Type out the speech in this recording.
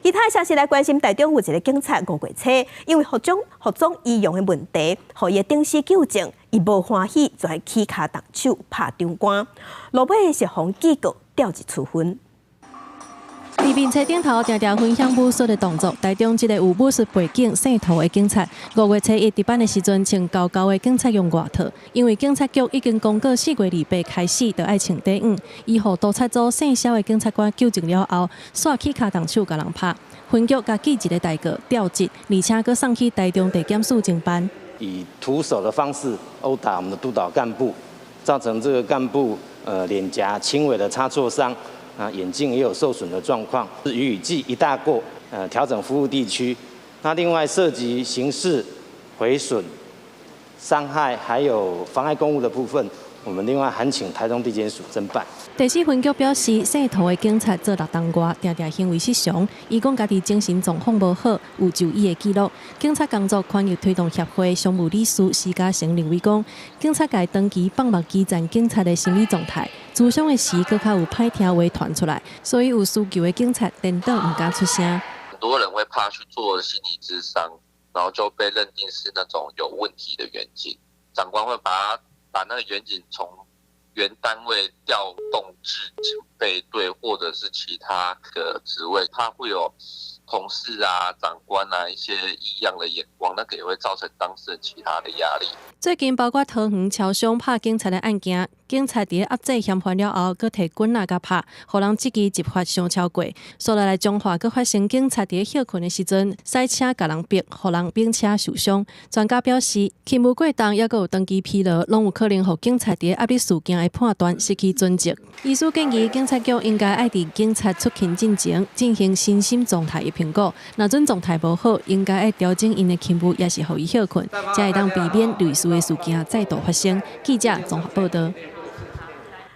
其他消息來關心，台中有一个警察五月初，因為服裝儀容的問題，予伊的頂司糾正，伊無歡喜，就來起跤動手拍長官，落尾是予記過調職處分。佇面冊頂頭定定分享武術的動作，台中這个有武術背景、姓涂的警察，5月初一值班的時陣，穿厚厚的警察用外套，因為警察局已經公告4月28開始就愛穿短毋，伊予督察組姓蕭的警察官糾正了後，煞起跤動手共人拍，分局共記一个大過調職，而且閣送去台中地檢署偵辦。以徒手的方式毆打我們的督導幹部，造成這個幹部臉頰輕微的擦挫傷。啊，眼鏡也有受損的狀況，予以記一大過，調整服務地區。那另外涉及刑事毀損、傷害，還有妨礙公務的部分，我們另外函請台中地檢署偵辦。第四分局表示，姓涂的警察做6冬外，定定行為失常，伊講家己精神狀況無好，有就醫的記錄。警察工作權益推動協會常務理事施嘉誠認為講，警察界長期放目基層警察的心理狀態，諮商的時閣較有歹聽話傳出來，所以有需求的警察顛倒毋敢出聲。很多人會怕去做心理諮商，然後就被認定是那種有問題的員警，長官會把那個員警從原單位調動至警備隊或者是其他的職位，怕會有同事啊、長官啊一些異樣的眼光，那個也會造成當事人其他的壓力。最近包括桃園超商拍警察的案件，警察佇咧壓制嫌犯了後，閣提棍仔共拍，予人這支執法傷超過。紲落來彰化閣發生警察佇咧歇睏的時陣，賽車共人逼，予人冰車受傷。專家表示，勤務過重，抑閣有長期疲勞，攏有可能予警察佇咧壓力事件的判斷失去準則。醫師建議，警察局應該愛佇警察出勤進前進行身心狀態的評估，若準狀態無好，應該愛調整𪜶的勤務，抑是予伊歇睏，才會當避免類似的事件再度發生。記者綜合報道。